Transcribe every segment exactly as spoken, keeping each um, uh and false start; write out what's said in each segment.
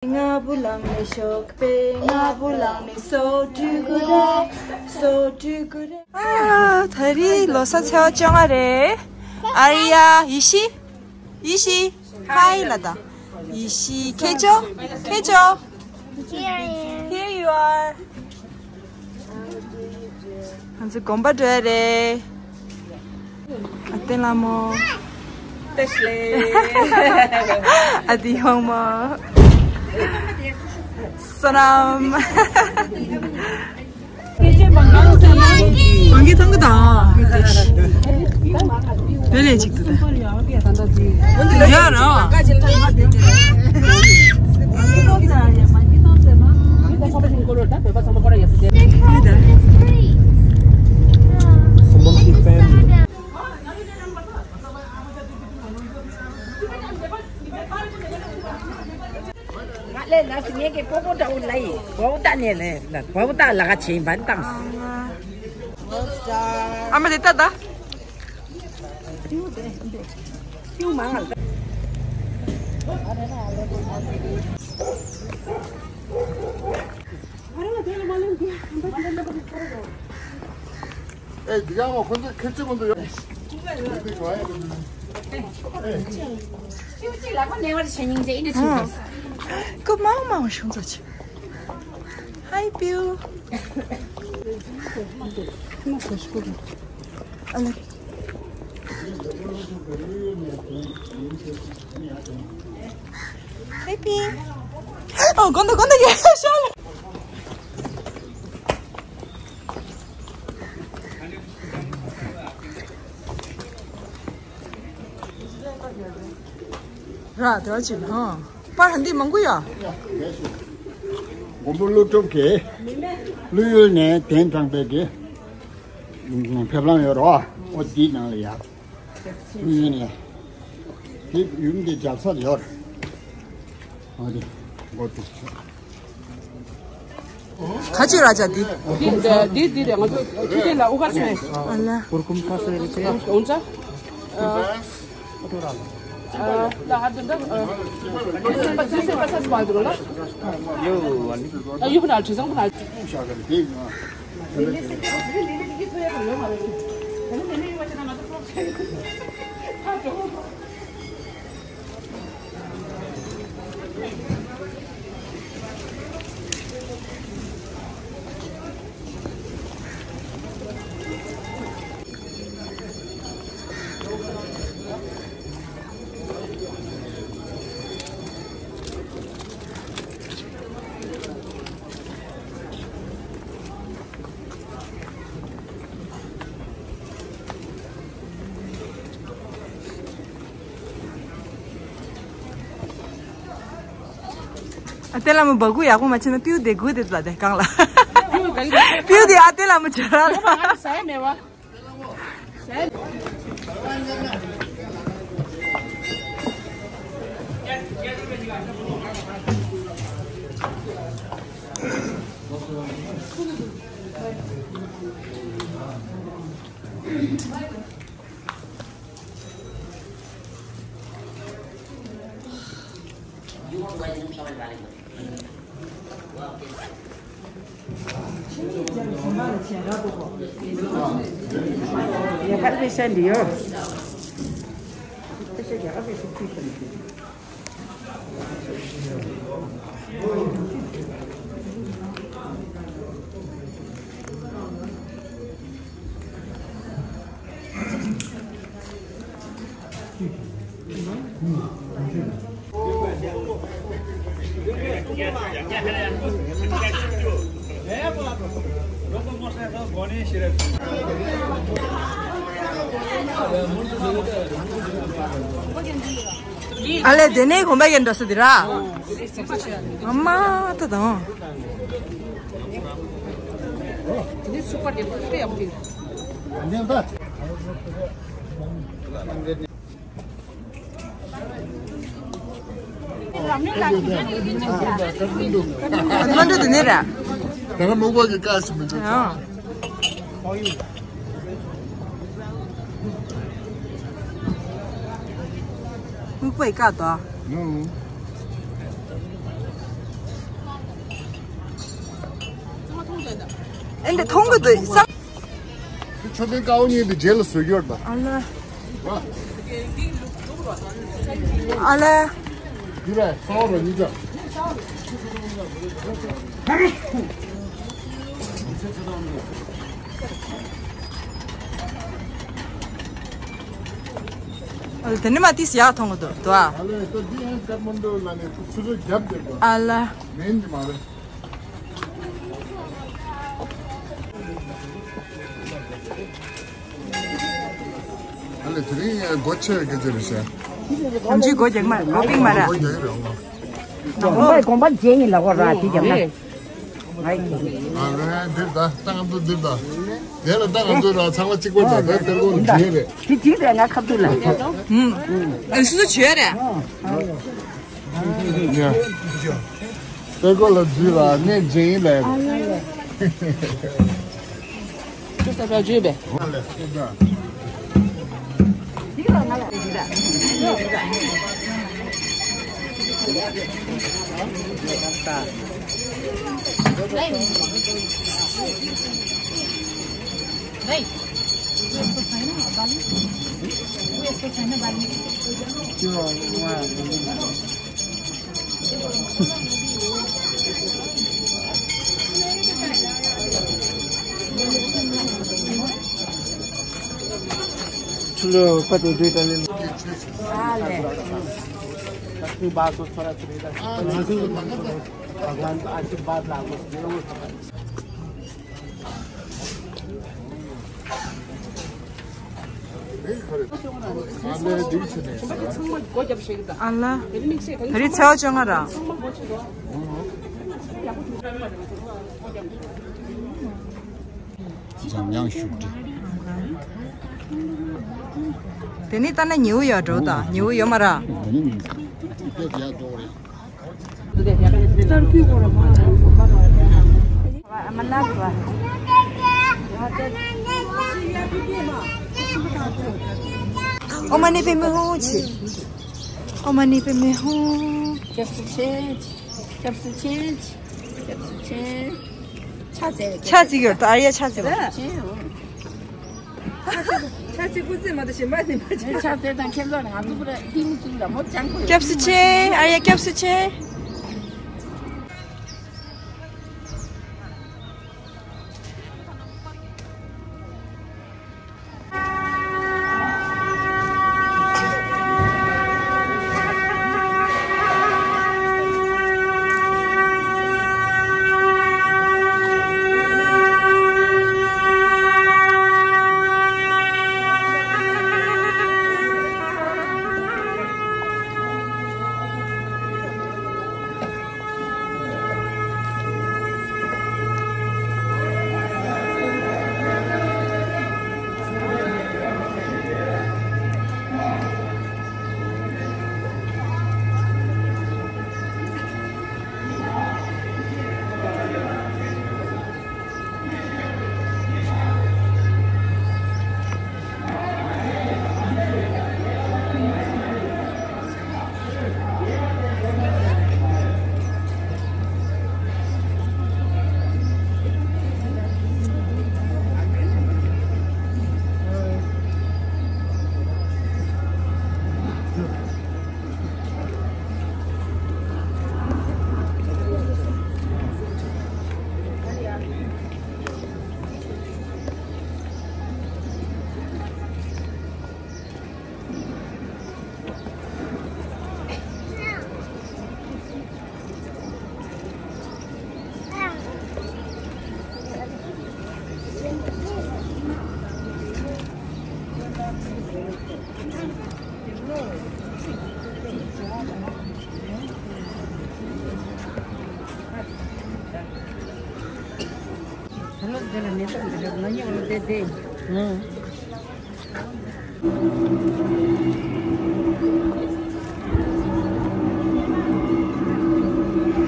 ང་བུ་ལང་ནི་ཤོག་པེ། ང་བུ་ལང་ནི་སོ་དྲུག་གུ་རེ། སོ་དྲུག་གུ་རེ། ཨ། ད་རེས་ལོ་གསར་ཚེས་པ་བཅོ་ལྔ་རེད། ཨ་རི་ཡ། ཡེ་ཤེས། ཡེ་ཤེས། ཧའི་ལབ་དང་། ཡེ་ཤེས། ཁྱེད་ཅོ། ཁྱེད་ཅོ། Here I am. Here you are. ང་ཚོ་དགོན་པ་འགྲོ་ཡ་རེད། ཨ་ཏི་ལ་མོ། བཀྲ་ཤིས་བདེ་ལེགས། ཨ་ཏི་ཡོང་མོ། བསོད་ནམས། མང་གི་ཐང་གི་དང་། དེ་ལས་ཅིག་ཏུ་ད། ཡ་ར། ང་ལས་ལ་སི་ངེད་ཀྱི་པོ་པོ་འདྲ་བོ་ལ་ཡི་བའུ་ཏ་ནས་ལས་ལ་བའུ་ཏ་ལ་ག་ཆེན་པན་དང་། ཨ་མ་དེ་ལྟ་ད། ཐིའུ་མང་ང་ལ། ཨེ། འདི་ག་མ་ཁོ་ཚོ་ཁྱེད་ཚོ་ཁོ་ཚོ་ཡོད། ཁྱེད་ཚོ་ལ་ཁོ་ནེ་བར་ཆེ་ཉིང་ཅེ་ཨིན་ཅི། ཀུ་མང་མང་ཤོང་ཚོ་ཆེ། Hi, Piu. Hey, Piu. Oh, conta, conta que é. ར་དེ་བ་ཅིག་ཧང་། པར་ཧན་དེ་མང་པོ་ཡ། མགོན་པོ་ཀླུ་སྒྲུབ་ཀྱི་ཀླུ་ཡུལ་ནས་གདན་དྲངས་པའི་གི་ཕེབས་ལམ་ཡོད་རོ། ཨོ་འདིའི་ནང་ལ་ཡ། ཀླུ་ཡུལ་ནས་དེ་ཡུམ་དེ་རྒྱབ་ས་ལ་ཡོད་རེད། ཨོ་དེ་མགོ་ཏུ། ཁ་ཅིག་ར་ཅག་འདི། འདི་འདི་འདི་རེད། ང་ཚོ་ཆུ་ཆེན་ལ་དབུ་ཁ་ཆེན། ཨ་ལ། གུར་ཀུམ་ཁ་སོ་རེ་ཆེ། འོན་ཙང་། ཨ། ད་ཧ་དུ་འདི། ཨ། སེམས་པ་སེམས་པ་ཚ་སུ་བ་འདུག་ལ། ཡོ་ཨ་ནི། ཨ་ཡུ་ཕུ་ན་ཁྲི་ཚང་ཕུ་ན། ཨ་ཏེ་ལ་མོ་སྦ་གུ་ཡག་པོ་མ་བྱས་ན་པིའུ་དེ་གུ་དེ་ལ་དེ་གང་ལ། པིའུ་དེ་ཨ་ཏེ་ལ་མོ་བྱས་ར། ང་ཟ་ཡ་མེད་བ། ཨ་ལས་དེ་ནས་གོམ་པ་ཡན་འགྲོ་ས་དེ་ར། ཨ་མ་ད་དང་། ཨ་འགྲོ་དེ་ནས་ར། ད་ནི་མུག་པ་གི་བཀའ་ཞིག་མི་འདུག་ཨ། སྨུག་པའི་ཀ་དོ། ནུ། འདི་མཐོང་གི་འདུག་བསམ། དེ་མཆོད་རྟེན་དཀར་པོ་གཉིས་དེ་རྗེས་ལ་བཟོས་ཡོད་པ། ཨ་ལ། ཨ་ལ། འདི་རེད། སོག་ར་གཉིས་ཀ། ཨ་ལ། དེ་ནི་མ་ཏིས་ཡག་མཐོང་གི་འདུག་འདུག་ཨ། ཨ་ལ། ད་འདི་ཡང་ཀ་ཐ་མན་ཌུ་ལ་ནི་ཚུར་རྒྱབ་བསྡད་པ། ཨ་ལ། མིན་གྱི་མ་རེད། ཨ་ལས་དེ་རིང་སྒོ་ཕྱེ་བའི་སྐད་ཆ་རེད་ཤག་ཁོང་ཚོའི་སྒོ་རྒྱག་མ་སྒོ་ཕྱེ་མ་རེད། སྒོ་རྒྱག་གི་རེད་འོང་། དགོན་པ་དགོན་པ་མཇལ་ཡིན་ལ་འོ་ར་དེ་རྒྱབ་ན། ཨ་ལས་འདིར་ད་ད་ང་ཚོ་འདིར་ད། དེ་ལ་ད་ང་ཚོ་ར་ཚང་མ་གཅིག་པ་ད་ད་དེར་སྒོ་མཇལ་རེད། དེ་གཅིག་རེད། ང་ཁ་ཐུག་ལ། ཨ་སུ་སུ་བྱོས་རེད། ཡ། དཔེ་ཀོ་ལ་འཛུལ་ལ་གནས་བྱེད་ཡིན་ལས། ཅུ་ས་པ་བརྗོད་པས། चलो पता दे डाले। हाँ ले। अपनी बात को थोड़ा सा भगवान का आशीर्वाद लागो। ཨ་ལ། ད་རེས་ཚེས་པ་བཅོ་ལྔ་ར། འཇམ་དབྱངས་ཤུགས་སྒྲིལ། དེ་ནི་ལྟ་ན་ཉེ་བོ་ཡོད་འགྲོ་ད་ཉེ་བོ་ཡོད་མ་ར། དེ་ནི་ཡག་འགྲོ་རེད། ཨོཾ་མ་ཎི་པདྨེ་ཧཱུྃ་ཆེ། ཨོཾ་མ་ཎི་པདྨེ་ཧཱུྃ། སྐྱབས་སུ་མཆི། སྐྱབས་སུ་མཆི། སྐྱབས་སུ་མཆི། ཕྱག་འཚལ། ཕྱག་འཚལ་གྱི་ཡོད་ད། ཨ་རི་ཡ་ཕྱག་འཚལ་བ། ཕྱག་འཚལ། ཕྱག་འཚལ་སྐུ་ཚེ་མ་དང་ཞེན་པ་ནི་མ་བྱེད། ཕྱག་འཚལ་དང་ཁྱེད་ཚོ་ང་ཚོ་པུ་ར་ཏིང་ཙུ་ལ་མོ་ཅང་ཁོ། སྐྱབས་སུ་མཆི། ཨ་རི་ཡ་སྐྱབས་སུ་མཆི།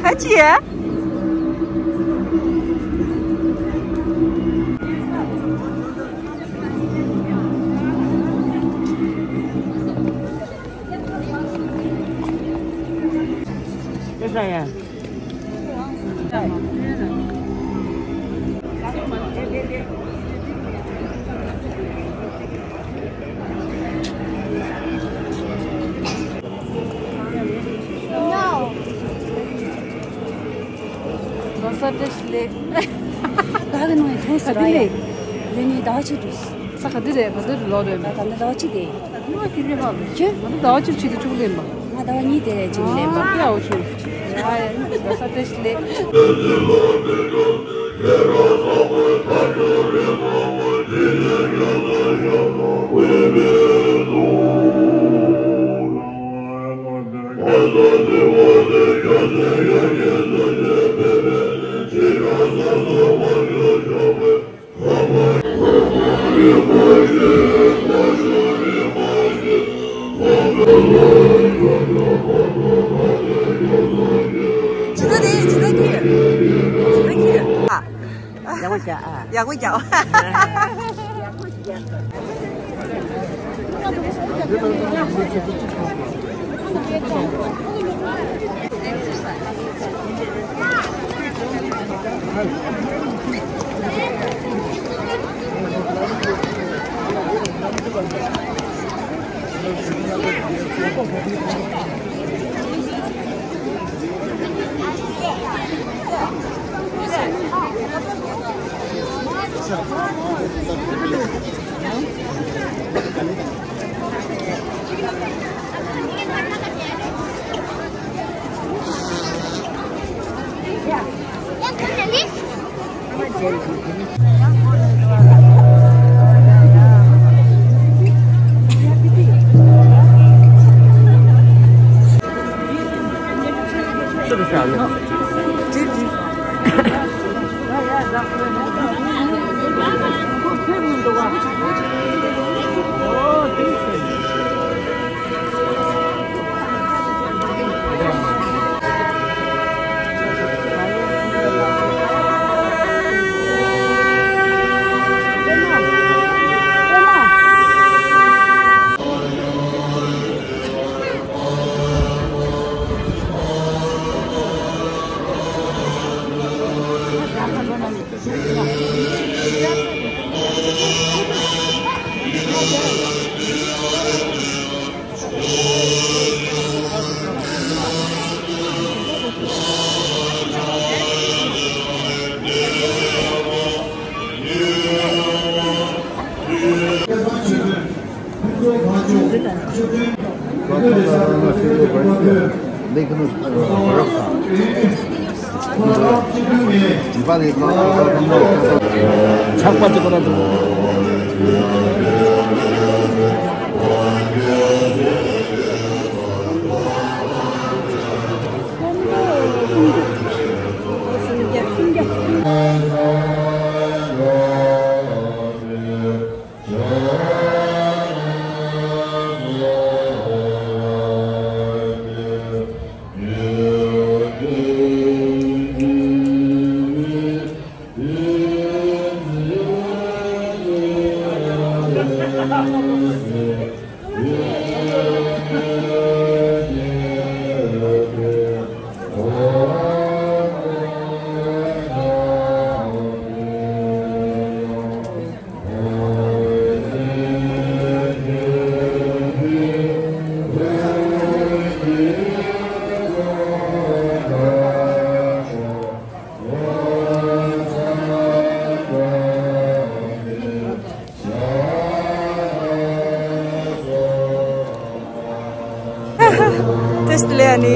ཧ་ཅི་ཡ། ཨེ་ས་ཡ། ལོ་གསར་བཀྲ་ཤིས་བདེ་ལེགས། ད་གི་ནང་ཐོང་ས་ར་ཡ། ལེ་ནི་ཟླ་བ་གཅིག་འགྲོ། ས་ག་དུས་རེད། ག་དུས་ལོག་རེད། ད་ད་ནི་ཟླ་བ་གཅིག་དེ། ད་ནི་ཁྱེད་མི་ཧ་གོ་ཁྱེད། ང་ད་ཟླ་བ་གཅིག་ཕྱིན་དུས་ཆུ་ལེན་པ། ང་ཟླ་བ་གཉིས་དེ་རེད་ཅིག་ལེན་པ། ཡ་འོ་ཆུ། ཡ་ཡ་ལོ་གསར་བཀྲ་ཤིས་བདེ་ལེགས། ཇི་ལྟར་དེ་ཇི་ལྟར་གྱིས། ཇི་ལྟར་གྱིས། ཨ། ཡག་པོ་བྱ་ཨ། ཡག་པོ་བྱ། ཆག་པ་དེ་ཁོ་ན་འདུག་ཏེས་ལེ་ནི།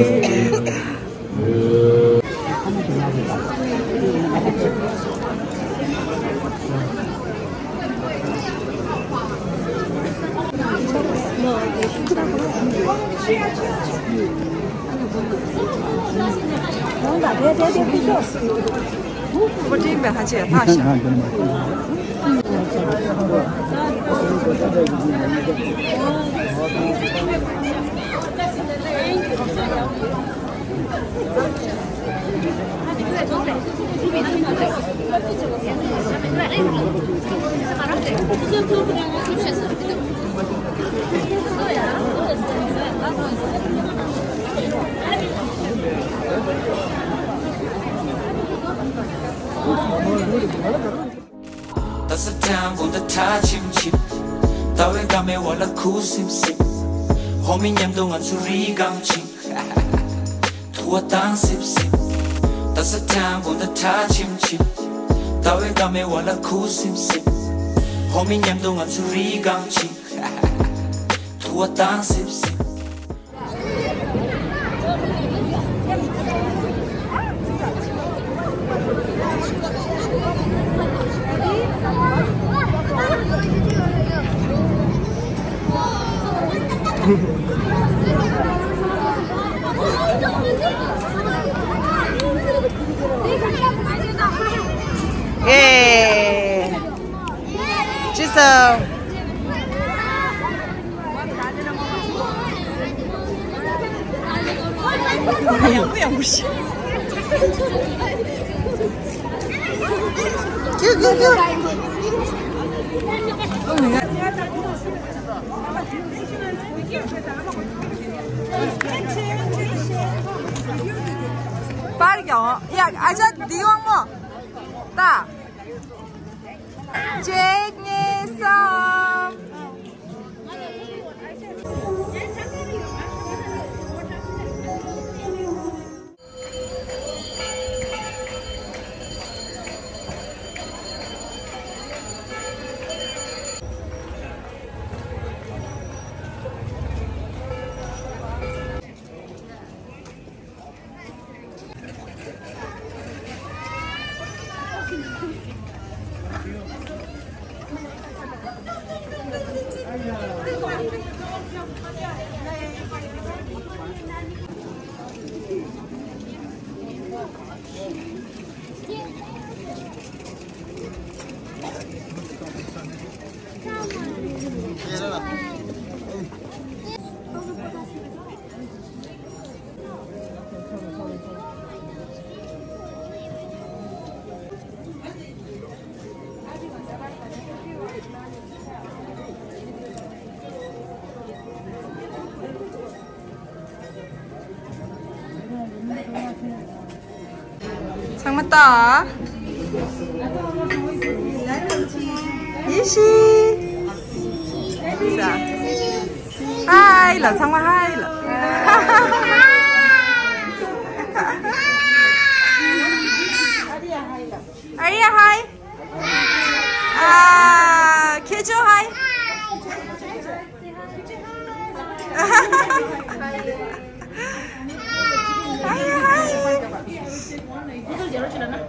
སེབ་ཊེམ་བར་ད་ཁྲ་ཆིམ་ཆིམ། ཟླ་བའི་སྐར་མའི་འོག་ལ་ཁུ་སིམ་སིམ། ཧོ་མི་མཉམ་དུ་ང་ཚོ་རི་སྒང་ཕྱིན། དུ་བ་ལྡང་སིབ་སིབ། ད་སེབ་ཊེམ་བར་ད་ཁྲ་ཆིམ་ཆིམ། ཟླ་བའི་སྐར་མའི་འོག་ལ་ཁུ་སིམ་སིམ། ཧོ་མི་མཉམ་དུ་ང་ཚོ་རི་སྒང་ཕྱིན། དུ་བ་ལྡང་སིབ་སིབ། ཨེ། ཅི་སོང་། ཡང་ཡང་མི་ཤེས། ཀྱུ་ཀྱུ་ཀྱུ། པར་ཀྱང་ཡ་ཨ་ཅག་འདི་ཡོང་མོ། ད། གཅིག་གཉིས་གསུམ། ཚང་མ་ལྟ། ཡེ་ཤི། ཧའི་ལ་ཚང་མ་ཧའི་ལ། ཨ་རི་ཡ་ཧའི། ཨ། ཁྱེད་ཚོ་ཧའི། ཧའི་ཧའི།